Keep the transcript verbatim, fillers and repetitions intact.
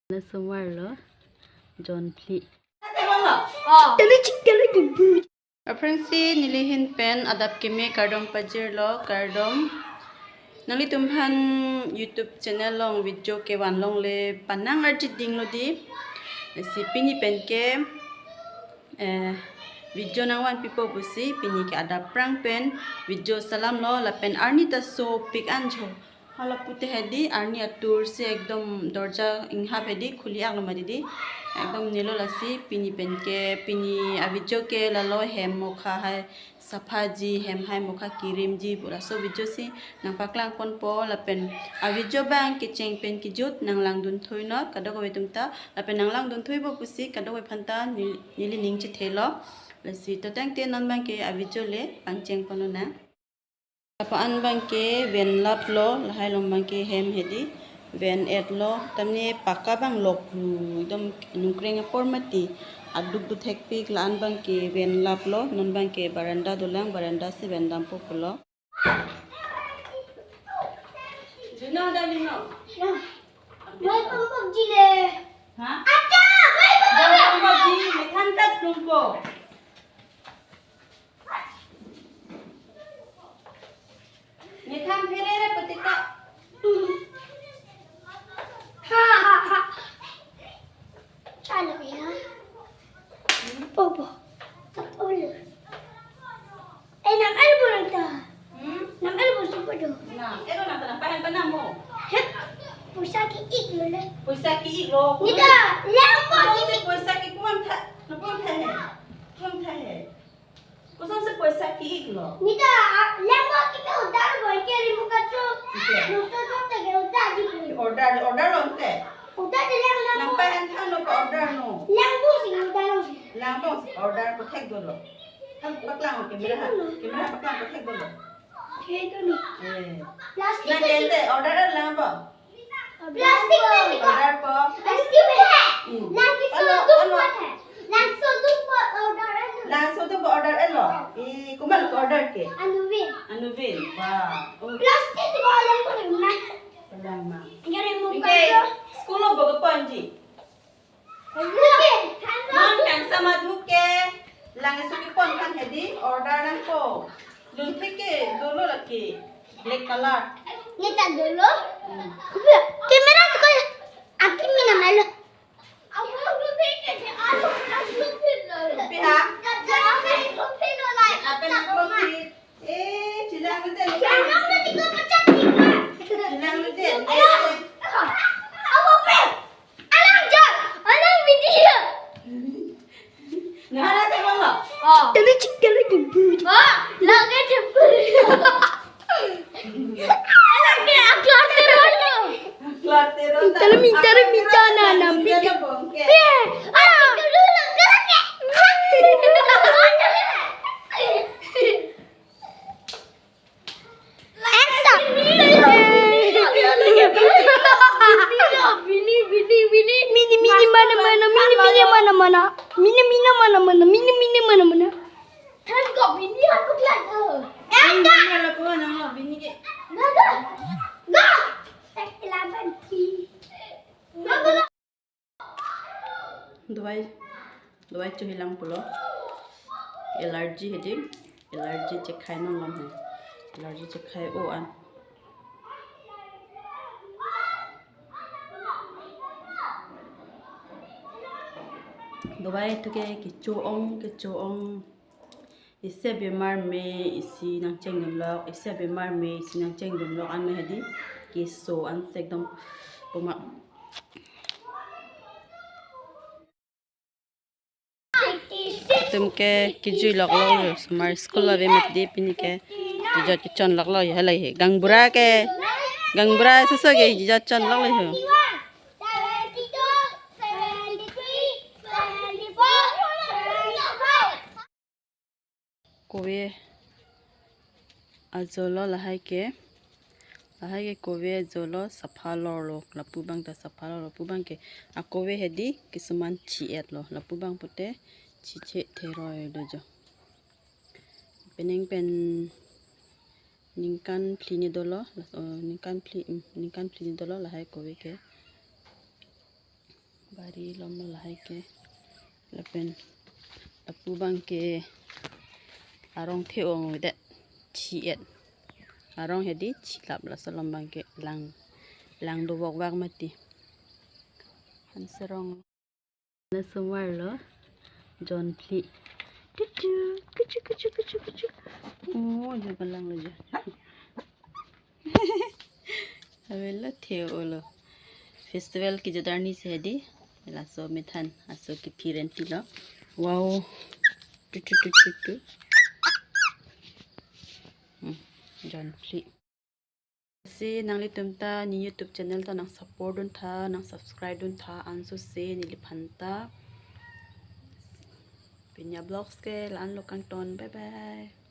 Na sumar lo. John Phli. Tele chik tele kubu. Aphrangsi nelihin pen adap keme kardom pajirlo, kardom. Nanglitum aphan YouTube channel along video kevan longle panang arjit dinglo di. Si pini pen ke, eh, video nangvanpipo pusi pini ke adap aphrang pen video salam lo lapen arni ta sopik anjo. Hala pute hedi arni atur si ekdom dorja inghap hedi khuli aklo mati di. Ekdom nilo lasi pini pen ke pini a video ke lalo hem mokha hai saphaji hem hai mokha kirimji pu laso video si nangpaklang ponpo lapen a video abang kecheng pen kejut nanglangdun thui not kadokave atum ta lapen nanglangdun thuipo pusi kadokave aphan ta neli, neli ning chethelo lasi to tangte non abang ke a video le pangcheng ponlo na. Apa an abang ke ven lap lo, lahai along abang ke hem hedi, ven et lo, tamne paka abang lok ru, ekdom nungkreng apor mati, aduk duthekpik la an abang ke ven lap lo, non abang ke baranda dolang, baranda si ven dampo pulo. Juna ada lino. Ya. Mai pambak jile. Ha? Acha, mai pambak. Pambak ji, methan tat nungko. Ni tham phere re putiko. Ha, ha, ha. Chalo ya. Bobo. Olo. Eh, nam elbow lang ta. Hmm? Nam elbow supo do. Na, ero na ta na pahan panamo. He? Poisa ke-ik lo le. Poisa ke-ik lo. Nita, lambo. Poisa ke-ik. Poisa ke kuan tha. Na kuan tha he. Kuan tha he. Kosonsi poisa ke-ik lo? Nita, lambo ke order boy ke ri muka tu. Oke. Nusto tu te ke order di. Order, order lo ante. Order de lang lambo. Nang pahan tha no ke order no. Lambo si order lo. Lambo si order ko thek dolo. Tham paklang ke mera ha. Ke mera paklang ko thek dolo. Thek dolo. Eh. Plastic. Na ke ante order lambo. Plastic pe ni ko. Order po. Plastic pe hai. Hmm. Lang ke alo, soduk alo. Pot hai. Lang soduk pot order alo. Lang soduk pot order alo. Eh, komat lo order ke? Anuvin. Anuvin. Wah. Oh. Plastic ko lang ko lang. Lang ma. Jare mo. Ike, pa. School lo bo ke ponji. Non kangsam aduk ke lang isu kepon aphan hedi order nangpo. Lun thek ke dolo lake black color. Nita dolo. Hmm. Camera tu ko akimi na malo. Pi ha? Apen upload di. Eh, chilang nute. Chilang nute ko pecah tiga. Chilang nute. Ayo. Apa pe? Alang jam. Alang video. Nahana te bolo. Oh. Tadi cik tadi jemput. Oh, lagi jemput. Alang ke akhlak terus. Akhlak terus. Tadi minta, tadi minta na, na, minta. Bongke. Be. Ah. Handsome. Bini, bini, bini. Mini, mini, mana, mana, mini, mini, mana, mana. Mini, mini, mana, mana, mini, mini, mana, mana. Than ko bini apa kelas tu? Enggak. Bini apa nama bini ke? Enggak, enggak. Enggak. Tak kelaban ki. Enggak, enggak. Dawai, dawai chohilang pulo. Allergy hedi, allergy chekhai non lam he. Allergy chekhai o an. Dawai tu ke kecho-ong, kecho-ong. Isi bemar me isi nangchengdunlok, isi bemar me isi nangchengdunlok an me hedi keso an si ekdom puma. Itum ke kejui loklo, osomar school ave mati di pini ke. Jijat kechon loklo, ya halai he. Gangbura ke, gangbura soso ke jijat chon loklo he. Kove ajo lo lahai ke, lahai ke kove ajo lo sapha lorlo, lapu abang ta sapha lorlo, lapu abang ke akove hedi kisuman chi-et lo, lapu abang pute chiche theroi dojo. Penang pen ningkan phli ni dolo, oh, ningkan phli, mm, ningkan phli ni dolo lahai kove ke. Bari lom lahai ke. Lapen lapu abang ke arong the-ong avedet, thi-et. Arong hedi thilap, laso along abang ke lang, lang dovok vak mati. Hanserong. Laso marlo jonphli. Tutu, kuchu, kuchu, kuchu, kuchu. Oh, jo palanglo jo. Avelo, the-olo. Festival kejut arni si hedi. Laso amethan aso kephi renti lo. Wow. Tutu, tutu, tutu. Hmm, jonphli. Si nanglitum ta ne YouTube channel ta nang support duntha, nang subscribe duntha, anso si neliphan ta. Pini avlogs ke la-anlo kangton. Bye bye.